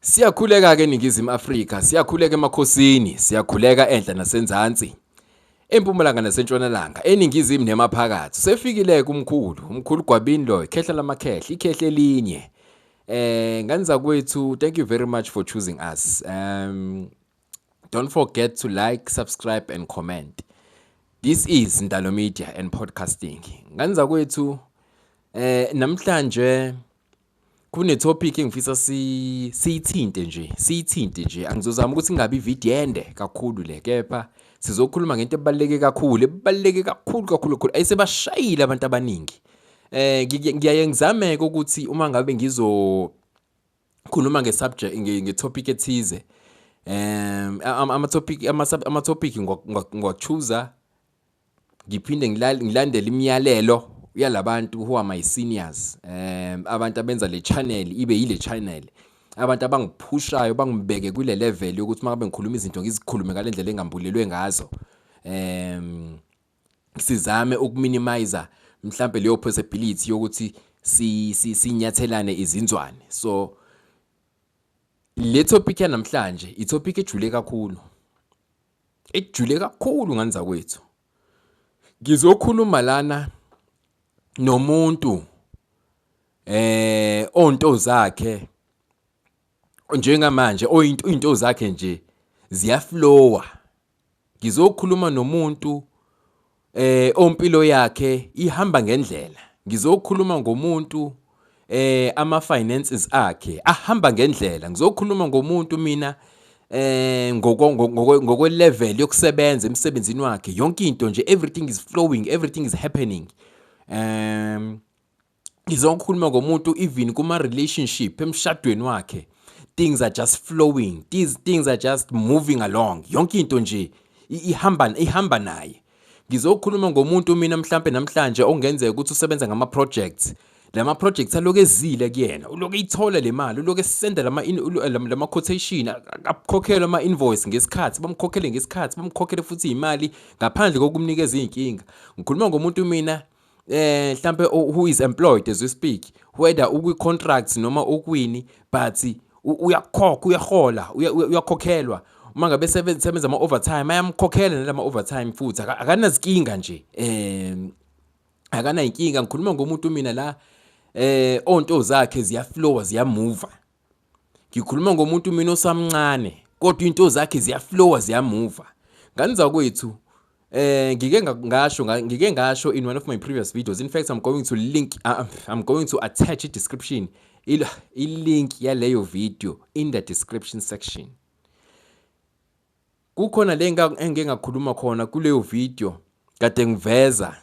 Siyakhuleka-ke eNingizimu Afrika, siyakhuleka emakhosini, siyakhuleka enhla nasenzansi, empumalanga nasentshonalanga, eningizimu nemaphakathi. Usefikile-ke umkhulu, umkhulu Gwabini lo, ikhehla lamakhehla, ikhehla elinye. Ngane zakwethu, thank you very much for choosing us. Don't forget to like, subscribe and comment. This is Ndalo Media and Podcasting. Ngane zakwethu, namhlanje kune topic engifisa si siyithinte nje, siyithinte nje. Angizozama ukuthi ingabi ivideo ende kakhulu le, kepha sizokhuluma ngento ebaluleke kakhulu, ebaluleke kakhulu kakhulu kakhulu. Ayisebashayile abantu abaningi. Ngiyaye ngizameke ukuthi uma ngabe ngizokhuluma nge-subject, nge-topic ethize, ama-topic, ama-topic ngiwa-choose-a, ngiphinde ngilandele imiyalelo yalabantu who are my seniors, abantu abenza le channel ibe yile channel, abantu abangiphushayo bangibeke kule level yokuthi uma ngabe ngikhuluma izinto ngizikhulume ngale ndlela engambulelwe ngazo. Sizame ukuminimize mhlambe leyo possibility yokuthi sinyathelane izinzwane. So le topic yanamhlanje i-topic ejule kakhulu, ejule kakhulu, ngane zakwethu. Ngizokhuluma lana nomuntu onto zakhe njengamanje, oyinto into zakhe nje ziyaflowa. Ngizokhuluma nomuntu ompilo yakhe ihamba ngendlela. Ngizokhuluma ngomuntu ama finances akhe ahamba ngendlela. Ngizokhuluma ngomuntu mina ngokwe level yokusebenza emsebenzini wakhe, yonke into nje, everything is flowing, everything is happening. Ngizokhuluma ngomuntu even kuma relationship, emshadweni wakhe, things are just flowing, these things are just moving along, yonke into nje ihamba naye. Ngizokhuluma ngomuntu mina mhlambe namhlanje ongenzeka ukuthi usebenza ngama projects, lama projects aloku ezile kuyena, uloku eyithola le mali, uloku esenda lama quotation, akhokhelwe ama invoice ngesikhathi, bamkhokhele ngesikhathi, bamkhokhele futhi imali ngaphandle kokumnikeza izinkinga. Ngikhuluma ngomuntu mina mhlambe who is employed as we speak, whether ukwi contracts noma ukwini, but uyakhokha, uyahola, uyakhokhelwa. Uma ngabe sebenza ama overtime, ayamkhokhela nalama overtime futhi akanazinkinga nje, akanayinkinga. Ngikhuluma ngomuntu mina la onto zakhe ziyaflowa, ziyamuva. Ngikhuluma ngomuntu mina osamncane kodwa into zakhe ziyaflowa, ziyamuva. Ngane zakwethu, ngike ngasho in one of my previous videos. In fact, I'm going to attach a description, i-link yaleyo video in the description section. Kukhona le engike ngakhuluma khona kuleyo video, kade ngiveza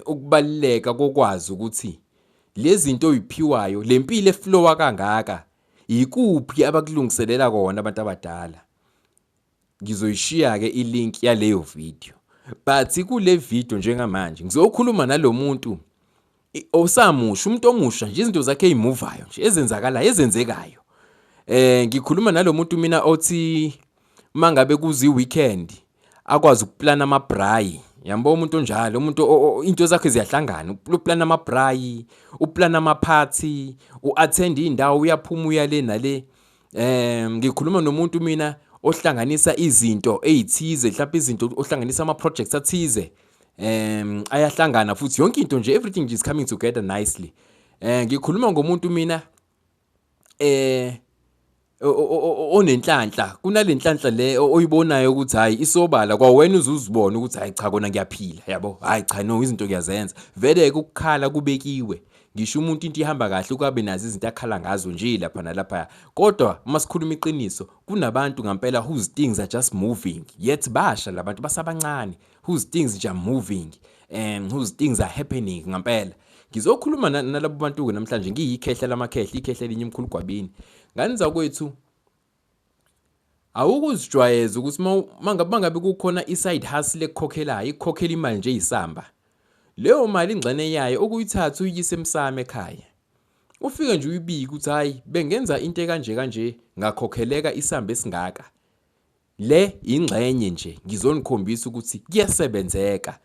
ukubaluleka kokwazi ukuthi lezi zinto oyiphiwayo, lempilo eflowa kangaka, ikuphi abakulungiselela kona abantu abadala. Ngizoyishiya ke i-link yaleyo video, but kule video njengamanje ngizokhuluma nalomuntu osamusha, umuntu omusha nje, izinto zakhe ezimuvayo nje, ezenzakalayo, ezenzekayo. Ngikhuluma nalomuntu mina othi mangabe kuzi weekend akwazi ukuplana ama braai. Yabo, umuntu onjalo, umuntu into zakhe ziyahlangana, uplana ama braai, uplana ama party, uattend indawo, uyaphuma uya le nale. Ngikhuluma nomuntu mina ohlanganisa izinto ezithize, mhlawumbe izinto ohlanganisa ama projects athize, ayahlangana futhi yonke into nje, everything is coming together nicely. Ngikhuluma ngomuntu mina onenhlanhla, kunalenhlanhla le oyibonayo ukuthi hayi, isobala kwawena, uzuzibona ukuthi hayi cha, kona ngiyaphila, yabo, hayi cha, no, izinto ngiyazenza vele. Ke ukukhala kubekiwe, ngisho umuntu into ihamba kahle ukabe nazo izinto akhala ngazo nje lapha nalapha, kodwa uma sikhuluma iqiniso, kunabantu ngempela whose things are just moving, yet basha labantu, basabancane, whose things nje are moving and whose things are happening ngempela. Ngizokhuluma nalabo bantu ke namhlanje, ngiyikhehla lamakhehla, ikhehla elinye, umkhulu Gwabini. Ngane zakwethu, awukuzijwayeza ukuthi mangabe kukhona i-side hustle ekukhokhelayo, ikukhokhela imali nje eyisamba, leyo mali ingxenye yayo okuyithatha uyiyise emsamo ekhaya, ufike nje uyibike ukuthi hayi, bengenza into ekanje kanje, ngakhokheleka isamba esingaka. Le ingxenye nje ngizonikhombisa ukuthi kuyasebenzeka.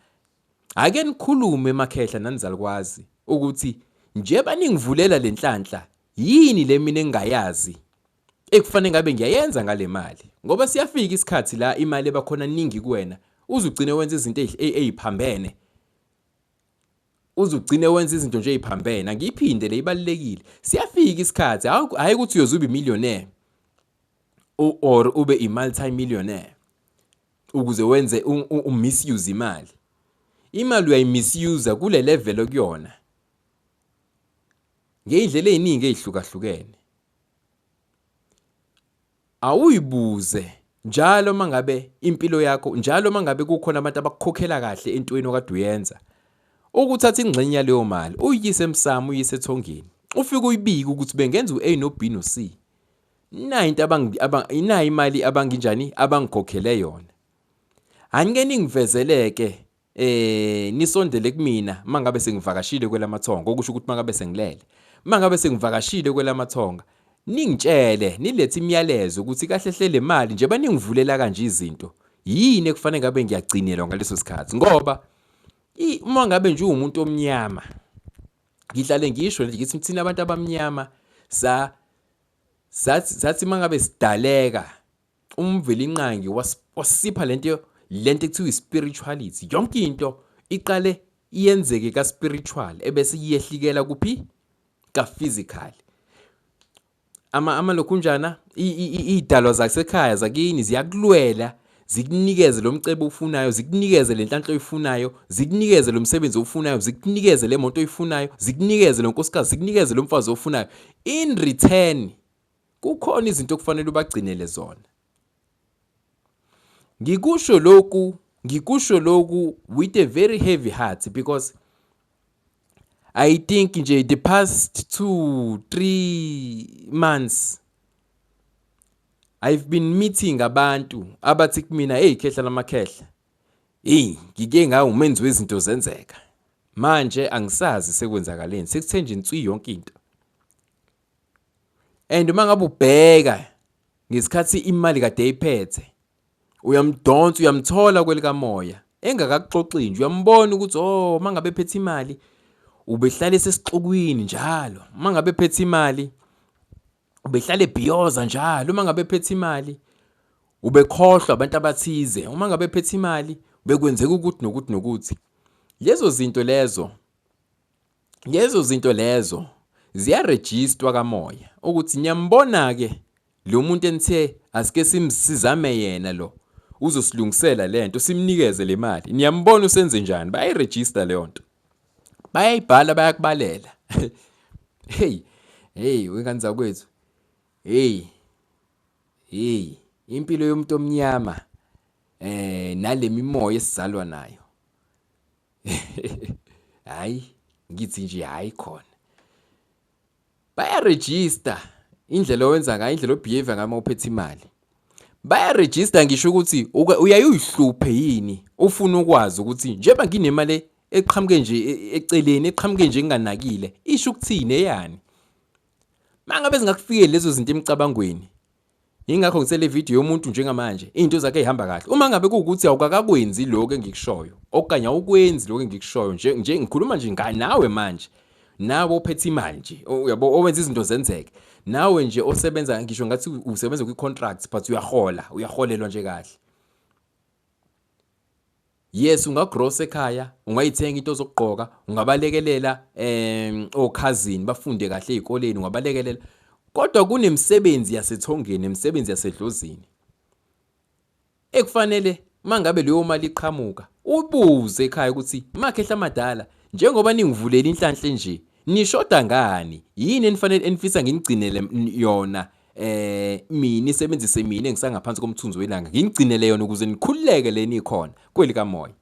Ake nikhulume emakhehla nanizalukwazi ukuthi njengoba ningivulela lenhlanhla. Yini le mina engingayazi ekufanele ngabe ngiyayenza ngale mali? Ngoba siyafika isikhathi la imali ebakhona ningi kuwena, uze ugcine wenza izinto ey'phambene. Uze ugcine wenza izinto nje ey'phambene. Angiyiphinde le, ibalulekile. Siyafika isikhathi, hhayi ukuthi uyoze ube i-millionaire or ube i-multi-millionaire ukuze wenze u-misuse imali. Imali uyayi-misuse kule level okuyona ngey'ndlela ey'ningi ey'hlukahlukene. Awuyibuze njalo uma ngabe impilo yakho, njalo uma ngabe kukhona abantu abakukhokhela kahle entweni okade uyenza, ukuthatha ingxenye yaleyo mali uyiyise emsamo, uyiyise ethongeni, ufike uyibike ukuthi bengenza u-A no-B no-C. Nayi into nayi imali abanginjani abangikhokhele yona. Anike ningivezeleke nisondele kumina mangabe sengivakashile kwelamathonga, okusho ukuthi mangabe sengilele, mangabe sengivakashile kwelamathonga, ningitshele, nilethe imiyalezo ukuthi kahle hle le mali njengoba ningivulela kanje izinto, yini ekufanele ngabe ngiyagcinelwa ngaleso sikhathi. Ngoba uma ngabe nje uwumuntu omnyama, ngihlale ngisho nje ngithi thina abantu abamnyama sathi mangabe sidaleka uMvelinqangi wasipha lento lento ekuthiwa i-spirituality. Yonke into iqale iyenzeke ka-spiritual ebese iyehlikela kuphi? Ka-physical. Amalokhunjana iy'dalwa zasekhaya zakini ziyakulwela, zikunikeze lo mcebo owufunayo, zikunikeze le nhlanhla oyifunayo, zikunikeze lo msebenzi owufunayo, zikunikeze le moto oyifunayo, zikunikeze lo nkosikazi, zikunikeze lo mfazi owufunayo. In return kukhona izinto okufanele ubagcinele zona. Ngikusho lokhu, ngikusho lokhu with a very heavy heart because I think nje the past 2 3 months I've been meeting abantu abathi kumina, hey khehla lamakhehla, hey ngike ngawumenzi wezinto zenzeka, manje angisazi sekwenzakaleni, sekuthe nje nswi yonke into. And uma ngabe ubheka ngesikhathi imali kade eyiphethe, uyamdonsa, uyamthola kwelikamoya engakakuxoxi nje, uyambona ukuthi oh uma ngabe ephethe imali ubehlale esesixukwini njalo, uma ngabe ephethe imali ubehlale ebhiyoza njalo, uma ngabe ephethe imali ubekhohlwa abantu abathize, uma ngabe ephethe imali bekwenzeka ukuthi nokuthi nokuthi. Lezo zinto lezo, lezo zinto lezo ziyarejistwa kamoya ukuthi niyambona-ke lo muntu enithe asike sizame yena lo uzosilungisela lento, simnikeze le mali, niyambona usenze njani. Bayayirejista leyo nto, bayayibhala, bayakubalela. Hey hey wengane zakwethu, hey hey, impilo yomuntu omnyama nale mimoya esizalwa nayo, hayi ngithi nje hayi khona bayarejista indlela owenza ngayo, indlela o-behave ngayo uma uphethe imali. Bayarejista ngisho ukuthi uyaye uyihluphe yini, ufuna ukwazi ukuthi njengoba nginemali eqhamuke nje eceleni, eqhamuke nje nginganakile, isho ukuthini, eyani? Mangabe zingakufikeli lezo zinto emicabangweni, yingakho ngithe le video yomuntu njengamanje izinto zakhe ey'hamba kahle. Uma ngabe kuwukuthi awukakakwenzi lokhu engikushoyo, okanye awukwenzi lokhu engikushoyo nje, nje ngikhuluma nje nawe manje, nawe ophethe imali nje, uyabo, owenza izinto zenzeke, nawe nje osebenza, ngisho ngathi usebenza kwi-contract but uyahola, uyaholelwa nje kahle. Yes, ungagrosa ekhaya, ungayithenga into zokugqoka, ungabalekelela okhazini bafunde kahle ey'koleni, ungabalekelela. Kodwa kunemisebenzi yasethongeni, nemisebenzi yasedlozini ekufanele mangabe leyo mali iqhamuka ubuze ekhaya ukuthi makhehla amadala, njengoba ningivulela inhlanhla nje, nishoda ngani? Yini enifanele enifisa nginigcinele yona, mina isebenzise mina engisangaphansi komthunzi welanga, nginigcinele yona ukuze nikhululeke le nikhona kwelikamoya.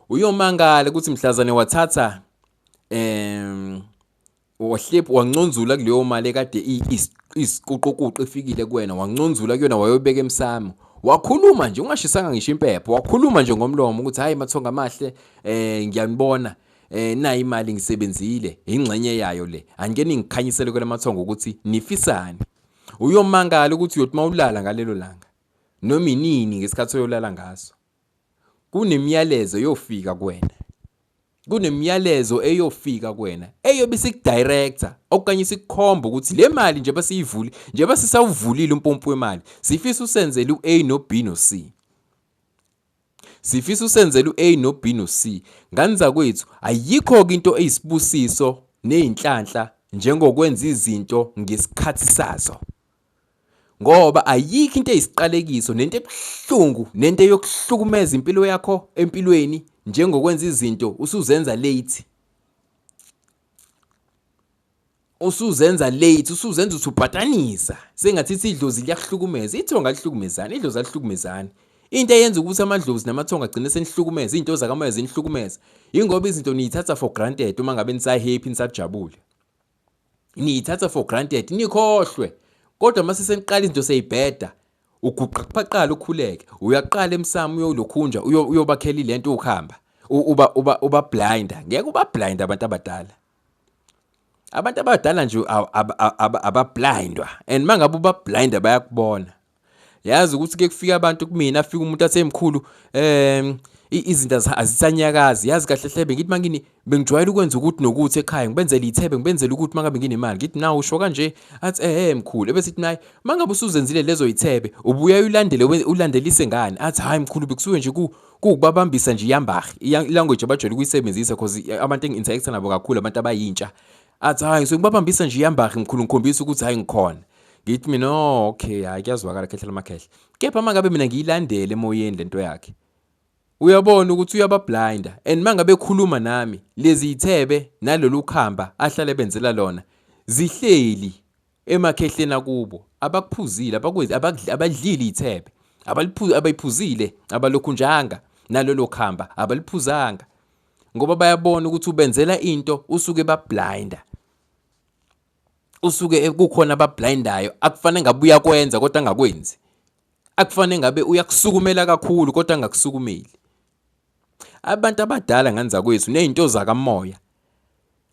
Uyomangala ukuthi mhlazane wathatha wahlephu wanconzula kuleyo mali ekade isiququququ ifikile kuwena, wanconzula kuyona wayobeka emsamo, wakhuluma nje ungashisanga ngisho impepho, wakhuluma nje ngomlomo ukuthi hayi mathonga amahle, ngiyanibona, nayi imali ngisebenzile, ingxenye yayo le, angike ningikhanyisele kwelamathongo ukuthi nifisani. Uyomangala ukuthi uyothi mawulala ngalelo langa noma inini ngesikhathi oyolala ngaso, kunemiyalezo eyofika kuwena. Kunemiyalezo eyofika kuwena eyobe isikudirector okanye isikukhomba ukuthi le mali nje basiyivule njengoba sisawuvulile umpompi wemali, sifisa usenzele u-A no-B no-C. Sifisa usenzele u-A no-B no-C. Ngane zakwethu, ayikho-ke into eyisibusiso neyinhlanhla njengokwenza izinto ngesikhathi sazo. Ngoba ayikho into eyisiqalekiso nento ebuhlungu nento eyokuhlukumeza impilo yakho empilweni njengokwenza izinto usuzenza late. Usuzenza late, usuzenza usubhatanisa sengathi ithi idlozi liyakuhlukumeza. Ithonga alihlukumezani, idlozi alihlukumezani. Into eyenza ukuthi amadlozi namathongo agcine senihlukumeza, izinto zakamoya zinihlukumeza, yingoba izinto niyithatha for granted uma ngabe nisa-happy, nisajabule. Niyithatha for granted, nikhohlwe. Kodwa uma seseniqala izinto seyibheda, uguqa kuphaqala ukhuleke, uyaqala emsamo uyolokhunja, uyobakhela ilento ukuhamba. Uba uba uba blinda, ngeke uba blind abantu abadala. Abantu abadala nje abablindwa and mangabe ubablinda bayakubona. Yazi ukuthi ke kufika abantu kumina, afika umuntu athi mkhulu izinto azisanyakazi. Yazi kahle hle bengithi mangini bengijwayele ukwenza ukuthi nokuthi ekhaya ngibenzele ithebe, ngibenzele ukuthi mangabe nginemali. Ngithi nawu usho kanje, athi ehhe mkhulu. Ebese ithi naye mangabe usuzenzile lezo yithebe ubuya ulandele ulandelise ngani? Athi hayi mkhulu bekusuke nje kuwukubabambisa nje iyambahi. Ilanguage abajwayele ukuyisebenzisa cause abantu engi-interact nabo kakhulu abantu abayintsha. Athi hayi ngisuke ngibabambisa nje iyambahi mkhulu, ngikhombisa ukuthi hayi ngikhona. Ngithi mina oh okay, hayi kuyazwakala khehla lamakhehla. Kepha mangabe mina ngiyilandele emoyeni lento yakhe, uyabona ukuthi uyabablinda and mangabe ekhuluma nami lezi yithebe nalolu khamba ahlale benzela lona zihleli emakhehleni akubo, abakuphuzile, abakwenzi, abadlile iy'thebe, abayiphuzile, abalokhunjanga nalolo khamba abaliphuzanga, ngoba bayabona ukuthi ubenzela into usuke bablinda, usuke kukhona abablindayo akufanele ngabe uyakwenza kodwa angakwenzi, akufanele ngabe uyakusukumela kakhulu kodwa angakusukumeli. Abantu abadala ngane zakwethu nezinto zakamoya,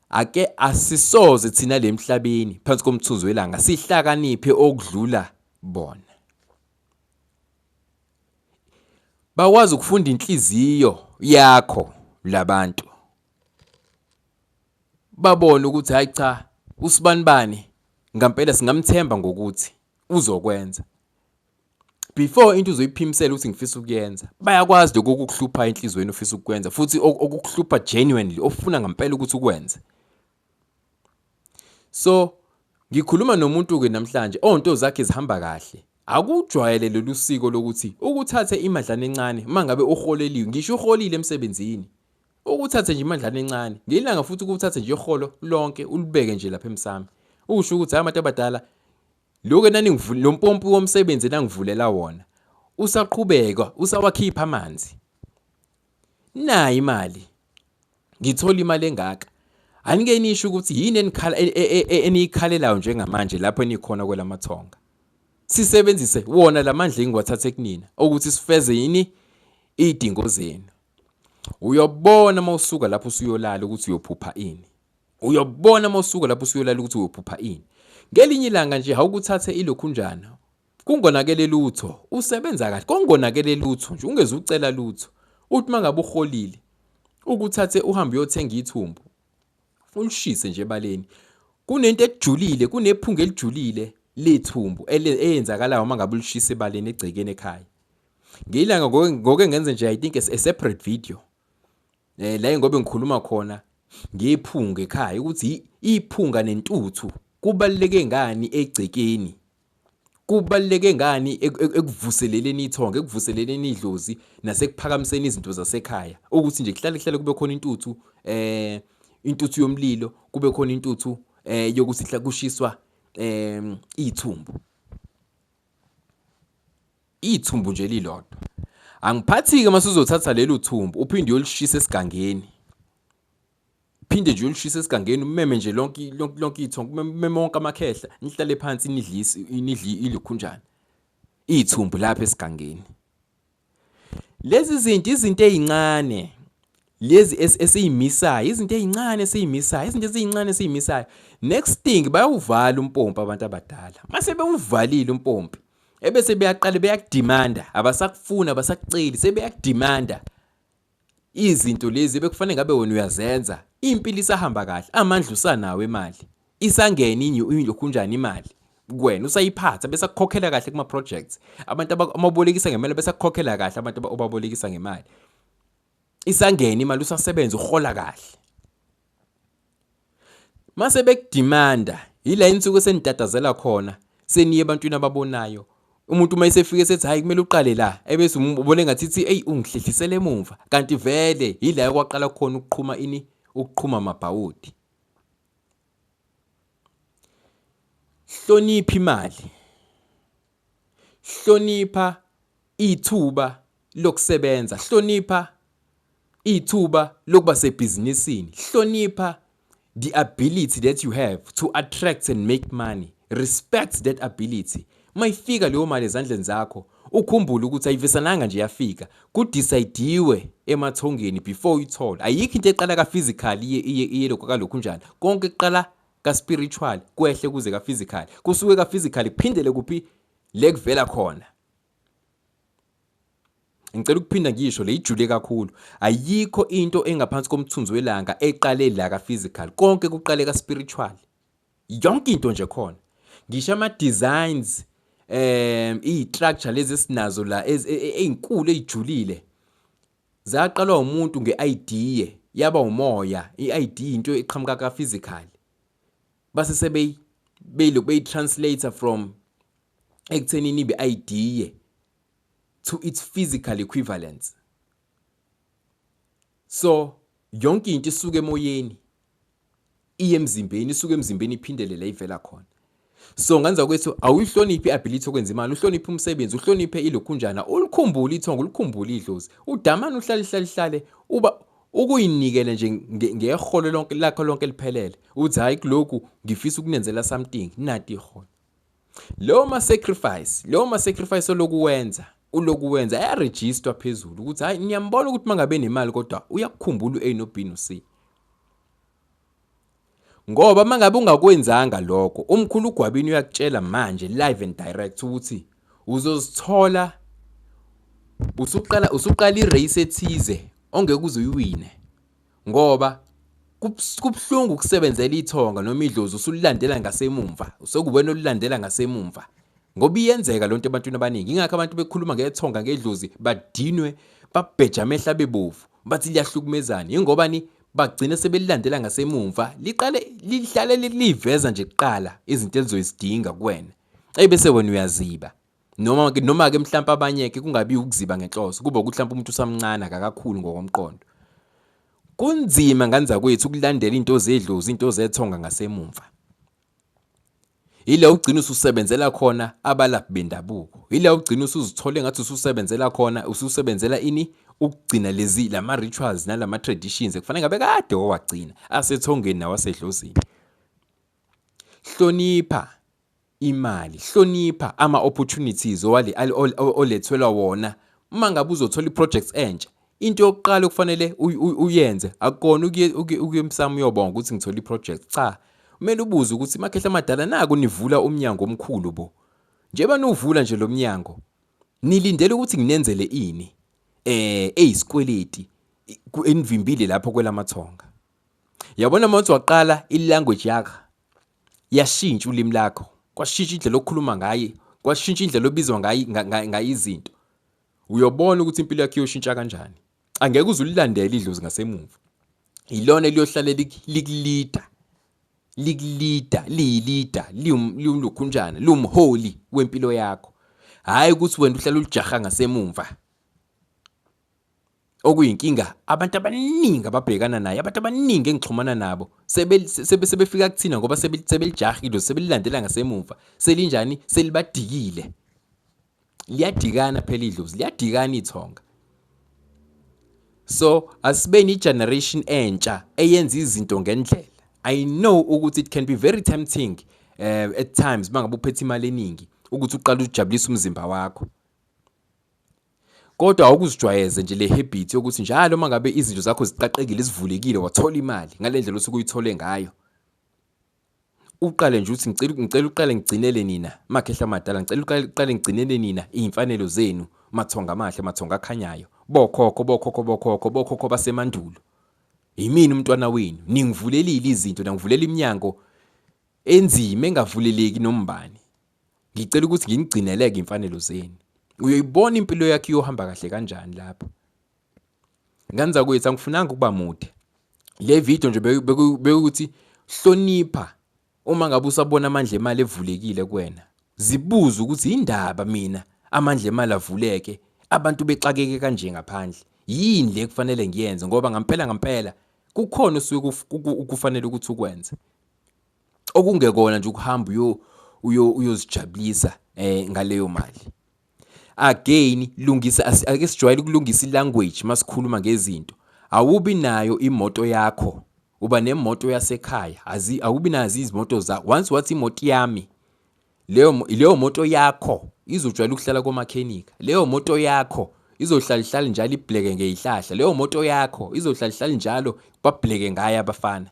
ake asisoze thina le emhlabeni phansi komthunzi welanga sihlakaniphe okudlula bona. Bakwazi ukufunda inhliziyo yakho labantu, babone ukuthi hayi cha usibanibani ngampela singamthemba ngokuthi uzokwenza. Before into uzoyiphimisela ukuthi ngifisa ukuyenza, bayakwazi lokho okukuhlupha enhliziyweni ofisa ukukwenza futhi okukuhlupha genuinely ofuna ngampela ukuthi ukwenze. So ngikhuluma nomuntu-ke namhlanje onto zakhe zihamba kahle. Akujwayele lolu siko lokuthi ukuthathe imadlana encane uma ngabe uholeliwe, ngisho uholile emsebenzini, ukuthathe nje imadlana encane ngelanga, futhi ukuthathe nje iholo lonke ulibeke nje lapha emsamo, usho ukuthi hayi abantu abadala, lokho enaningivule, lo mpompi womsebenzi enangivulela wona usaqhubeka, usawakhipha amanzi. Nayi imali, ngithola imali engaka. Anike nisho ukuthi yini enikhala eniyikhalelayo njengamanje lapho enikhona kwelamathonga. Sisebenzise wona lamandla engiwathathe kunina ukuthi sifeze yini idingo zenu. Uyobona uma usuka lapho usuyolala ukuthi uyophupha ini. Uyobona uma usuka lapho usuyolala ukuthi uyophupha ini. Ngelinye ilanga nje awukuthathe ilokhunjana, kungonakele lutho, usebenza kahle, kungonakele lutho nje, ungeze ucela lutho. Uthi uma ngabe uholile, ukuthathe uhambe uyothenga ithumbu, ulishise nje ebaleni. Kunento ejulile, kunephunga elijulile lethumbu eyenzakalayo uma ngabe ulishisa ebaleni egcekeni ekhaya. Ngelanga ngoke ngenze nje I think a separate video. La ngobe ngikhuluma khona ngephunga ekhaya ukuthi iphunga nentuthu kubaluleke ngani egcekeni, kubaluleke ngani ekuvuseleleni ithonga, ekuvuseleleni idlozi nasekuphakamiseni izinto zasekhaya, ukuthi nje kuhlale kuhlale kube khona intuthu, intuthu yomlilo, kube khona intuthu yokuthi kushiswa ithumbu. Ithumbu nje lilodwa. Angiphathi-ke uma usuzothatha lelo thumbu uphinde uyolishisa esigangeni. Phinde nje uyolishisa esigangeni, umeme nje lonke lonke lonke ithongo, umeme wonke amakhehla, nihlale phansi nidlise nidli ilokhunjana. Ithumbu lapha esigangeni. Lezi zinto izinto ezincane lezi esiyimisayo, izinto ezincane esiyimisayo, izinto ezincane esiyimisayo. Next thing bayawuvala umpompi abantu abadala. Mase bewuvalile umpompi, ebese beyaqala beyakudimanda, abasakufuni, abasakuceli, sebeyakudimanda. Izinto lezi bekufanele ngabe wena uyazenza, impilo isahamba kahle, amandla usanawo imali, isangene ilokhunjani imali kuwena, usayiphatha bese akukhokhela kahle kuma projects. Abantu ababolekisa ngemali bese akukhokhela kahle, abantu obabolekisa ngemali. Isangene imali, usasebenza, uhola kahle. Mase bekudimanda, yila insuku esenitatazela khona, seniye ebantwini ababonayo. Umuntu uma esefike esethi hayi kumele uqale la, ebese ubone ngathi ithi eyi ungihlehlisele emumva, kanti vele yila kwaqala khona ukuqhuma ini, ukuqhuma amabhawodi. Hlonipha imali, hlonipha ithuba lokusebenza, hlonipha ithuba lokuba sebhizinisini, hlonipha the ability that you have to attract and make money. Respect that ability. Uma ifika leyo mali ezandleni zakho, ukhumbule ukuthi ayivesananga nje yafika, kudecidiwe emathongeni before uyithole. Ayikho into eqala ka-physical iye lokho kalokhu njani, konke kuqala ka-spiritual kwehle kuze ka-physical, kusuke ka-physical kuphindele kuphi le kuvela khona. Ngicela ukuphinda ngisho le ijule kakhulu. Ayikho into engaphansi komthunzi welanga eqale la ka-physical, konke kuqale ka-spiritual. Yonke into nje khona, ngisho ama-designs, iy'structure lezi esinazo la ey'nkulu ey'julile, zaqalwa umuntu nge-idea, yaba umoya. I-idea into eqhamuka ka-physical, base sebeyilokhu beyi-translate from ekuthenini ibe idea to its physical equivalence. So yonke into isuka emoyeni iye emzimbeni, isuka emzimbeni iphindele la ivela khona. So nganza kwethu, awuyihloniphi i-ability yokwenza imali, uhloniphe umsebenzi, uhloniphe ilokhunjana, ulikhumbule ithongo, ulikhumbule idlozi, udamane uhlale hlale hlale uba ukuyinikele nje ngeholo lonke lakho lonke liphelele, uthi hayi kulokhu ngifisa ukunenzela something, nati iholo. Leyo ma sacrifice olokuwenza uloku wenza ayaregisterwa phezulu ukuthi hayi niyambona ukuthi mangabe nemali kodwa uyakukhumbula u-A no B no C. Ngoba mangabe ungakwenzanga lokho, umkhulu uGwabini uyakutshela manje live and direct ukuthi uzozithola usuqala i-race ethize ongeke uze uyiwine, ngoba kubuhlungu ukusebenzela ithonga noma idlozi usulilandela ngasemumva, sekuwena olulandela ngasemumva. Ngoba iyenzeka lonto ebantwini abaningi. Ingakho abantu bekhuluma ngethonga ngedlozi badinwe, babheja amehlo abebovu, bathi liyahlukumezana. Ingoba ni bagcina sebelilandela ngasemumva, liqale lihlale liveza nje kuqala izinto elizoyidinga kuwena, ebese wena uyaziba. Noma ke mhlawumbe abanye ke kungabi ukuziba ngenhloso, kuba ukuthi mhlawumbe umuntu usamncane akakakhulu ngokomqondo. Kunzima nganza kwethu ukulandela into zedlozi, into zethonga ngasemumva. Ila ugcina ususebenzela khona abalaphi bendabuko, ila ugcina usuzithole ngathi ususebenzela khona, ususebenzela ini, ukugcina lezi lama rituals nalama traditions ekufanele ngabe kade wawagcina asethongeni nawasedlozini. Hlonipha imali, hlonipha ama opportunities owale olethelwa wona. Uma ngabe uzothola i-projects entsha, into yokuqala okufanele uyenze akukona ukuye emsamo uyobonga ukuthi ngithola i-project. Cha, kumele ubuze ukuthi makhehla amadala, naku nivula umnyango omkhulu bo, njengoba niwuvula nje lo mnyango, nilindele ukuthi nginenzele ini eyisikweleti enivimbile lapho kwelamathonga? Yabona, mawuthi waqala i-language yakho yashintsha, ulimi lakho kwashintsha, indlela okhuluma ngayo kwashintsha, indlela obizwa ngayo ngayo izinto, uyobona ukuthi impilo yakho iyoshintsha kanjani. Angeke uze ulilandele idlozi ngasemuva, ilona eliyohlale likulida, likulida, liyilida, liwulukhunjana, liwumholi wempilo yakho, hhayi ukuthi wena uhlale ulijaha ngasemumva, okuyinkinga abantu abaningi ababhekana nayo. Abantu abaningi engixhumana nabo sebefika kuthina ngoba sebelijahile, sebelilandela ngasemuva, selinjani, selibadikile. Liyadikana phela idlozi, liyadikana ithonga. So asibeni i-generation entsha eyenza izinto ngendlela. I know ukuthi it can be very tempting at times mangabe uphethe imali eningi ukuthi uqale ujabulise umzimba wakho, kodwa awukuzijwayeze nje le habit yokuthi njalo uma ngabe izinto zakho ziqaqekile, zivulekile, wathola imali ngale ndlela osuke uyithole ngayo, uqale nje uthi ngicela uqale ngigcinele nina makhehla amadala, ngicela uqale ngigcinele nina iy'mfanelo zenu, mathonga amahle, mathonga akhanyayo. Bokhokho bokhokho bokhokho bokhokho basemandulo. Yimina umntwana wenu. Ningivulelile izinto, nangivulela iminyango enzima engavuleleki nombani. Ngicela ukuthi nginigcineleke imfanelo zenu. Uyoyibona impilo yakho iyohamba kahle kanjani lapho. Ngane zakwethu angifunanga ukuba mude. Le video nje bekuthi hlonipha uma ngabe usabona amandla emali evulekile kuwena. Zibuze ukuthi indaba mina amandla emali avuleke abantu bexakeke kanje ngaphandle. Yini le kufanele ngiyenze ngoba ngampela ngampela kukhona osuke kufanele ukuthi ukwenze. Okungekona nje ukuhamba uyozijabulisa ngaleyo mali. Again lungisa, ake sijwayele ukulungisa ilanguage masikhuluma ngezinto. Awubi nayo imoto yakho, uba nemoto yasekhaya. Awubi nazo izimoto zakho. Once wathi imoto yami, leyo moto yakho izojwayela ukuhlala komakhenika. Leyo moto yakho izohlala ihlale njalo ibhleke ngezihlahla. Leyo moto yakho izohlala ihlale njalo babhleke ngayo abafana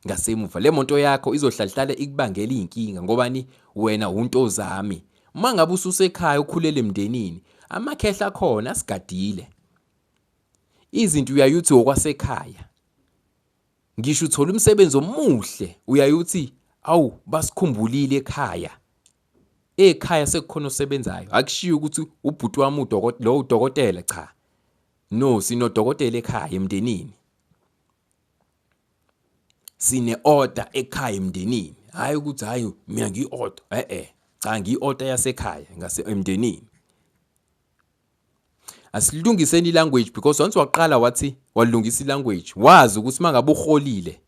ngasemuva. Le moto yakho izohlala ihlale ikubangela iy'nkinga ngobani wena untozami. Uma ngabe ususekhaya ukhulele emndenini, amakhehla akhona asigadile. Izinto uyaye uthi okwasekhaya. Ngisho uthola umsebenzi omuhle uyaye uthi awu basikhumbulile ekhaya. Ekhaya sekukhona osebenzayo. Akushiwo ukuthi ubhuti wami lo udokotela, cha. No, sinodokotela ekhaya emndenini. Sine-order ekhaya emndenini. Hhayi ukuthi hhayi mina ngiyi-order, e-e. Cha, ngiyi-order yasekhaya ngase emndenini. Asilungiseni i-language because once waqala wathi walungisa i-language, wazi ukuthi uma ngabe uholile,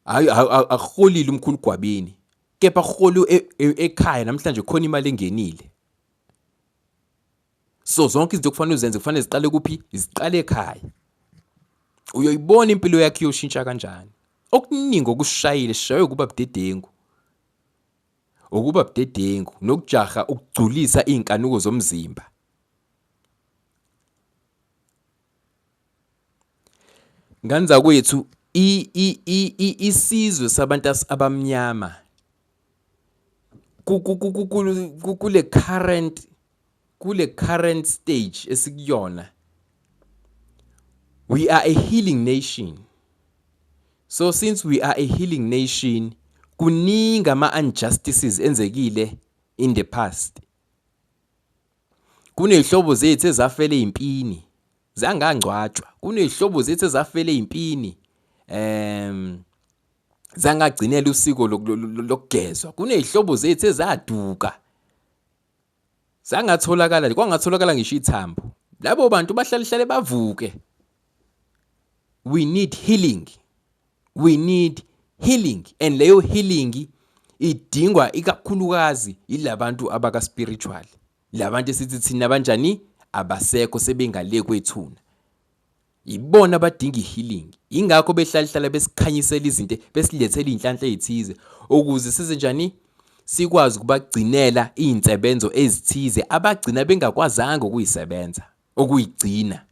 hhayi akuholile umkhulu Gwabini, kepha kuhole ekhaya namhlanje khona imali engenile. So zonke izinto okufanele uzenze kufanele ziqale kuphi? Ziqale ekhaya. Uyoyibona impilo yakho iyoshintsha kanjani. Okuningi okushayile sishaywe ukuba budedengu. Ukuba budedengu nokujaha ukugculisa iy'nkanuko zomzimba. Ngane zakwethu, isizwe sabantu abamnyama kule current kule current stage esikuyona, we are a healing nation. So since we are a healing nation, kuningi ama-injustices enzekile in the past. Kuney'hlobo zethu ezafela ey'mpini zangangcwatshwa. Kuney'hlobo zethu ezafela ey'mpini zangagcinela usiko lokugezwa. Kuney'hlobo zethu ezaduka zangatholakala, kwangatholakala ngisho ithambo. Labo bantu bahlale hlale bavuke. We need healing. We need healing, and leyo healing idingwa ikakhulukazi yilabantu abaka spiritual. Labantu esithi thina banjani abasekho sebengale kwethuna. Yibona abadinga i-healing. Yingakho behlala hlala besikhanyisela izinto, besilethela iy'nhlanhla ey'thize ukuze size njani sikwazi ukubagcinela iy'nsebenzo ezithize abagcina bengakwazanga ukuyisebenza, ukuyigcina.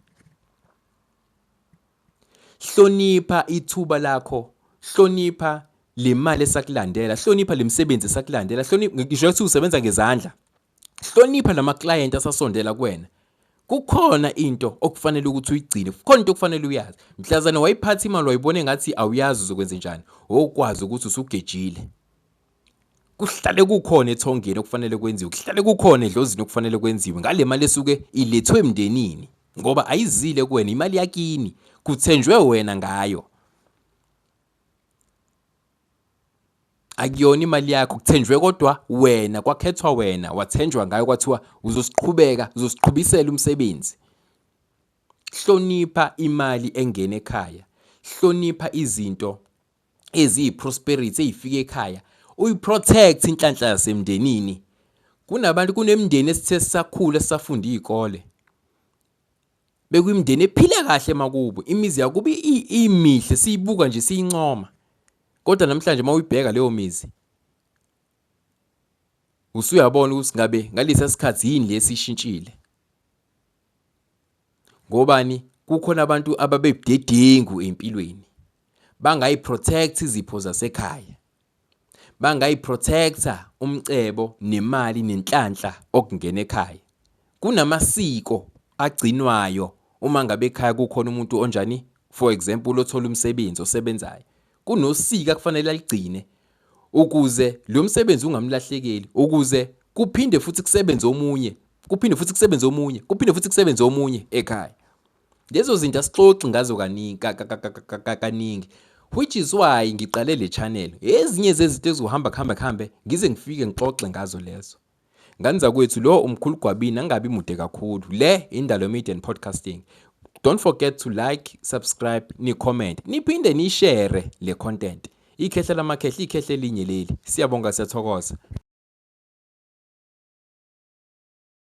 Hlonipha ithuba lakho, hlonipha le mali esakulandela, hlonipha le misebenzi esakulandela, hlonipha ngisho ukuthi usebenza ngezandla. Hlonipha lama client asasondela kuwena. Kukhona into okufanele ukuthi uyigcine, kukhona into okufanele uyazi. Mhlazane wayiphatha imali wayibona engathi awuyazi uzokwenza njani, wokwazi ukuthi usugejile. Kuhlale kukhona ethongeni okufanele kwenziwe, kuhlale kukhona edlozini okufanele kwenziwe ngale mali esuke ilethwe emndenini, ngoba ayizile kuwena, imali yakini, kuthenjwe wena ngayo. Akuyona imali yakho, kuthenjwe kodwa wena, kwakhethwa wena, wathenjwa ngayo, kwathiwa uzosiqhubeka, uzosiqhubisela umsebenzi. Hlonipha imali engena ekhaya, hlonipha izinto eziyi-prosperity ey'fika ekhaya, uyi-protect inhlanhla yasemndenini. Kunabantu, kunemindeni esithe sisakhula sisafunda iy'kole, bekuyimindeni ephila kahle emakubo, imizi yakubo imihle, siyibuka nje siyincoma. Kodwa namhlanje uma uyibheka leyo mizi, usuyabona ukuthi ngabe ngalesa sikhathi yini lesi ishintshile. Ngobani? Kukhona abantu ababebudedengu empilweni. Bangayi-protect izipho zasekhaya. Bangayi-protect-a umcebo nemali nenhlanhla okungena ekhaya. Kunamasiko agcinwayo uma ngabe ekhaya kukhona umuntu onjani, for example, othola umsebenzi osebenzayo. Kunosiko akufanele aligcine ukuze lo msebenzi ungamlahlekeli, ukuze kuphinde futhi kusebenze omunye, kuphinde futhi kusebenze omunye, kuphinde futhi kusebenze omunye ekhaya. Lezo zinto asixoxi ngazo kaningi kaningi, which is why ngiqale le channel. Ezinye zezinto ezizohamba kuhambe kuhambe ngize ngifike ngixoxe ngazo lezo. Ngane zakwethu, lo umkhulu Gwabini, angabi mude kakhulu. Le Indalo Media and Podcasting. Don't forget to like, subscribe, ni comment, niphinde ni share le content. Ikhehla lamakhehla, ikhehla elinye leli. Siyabonga, siyathokoza.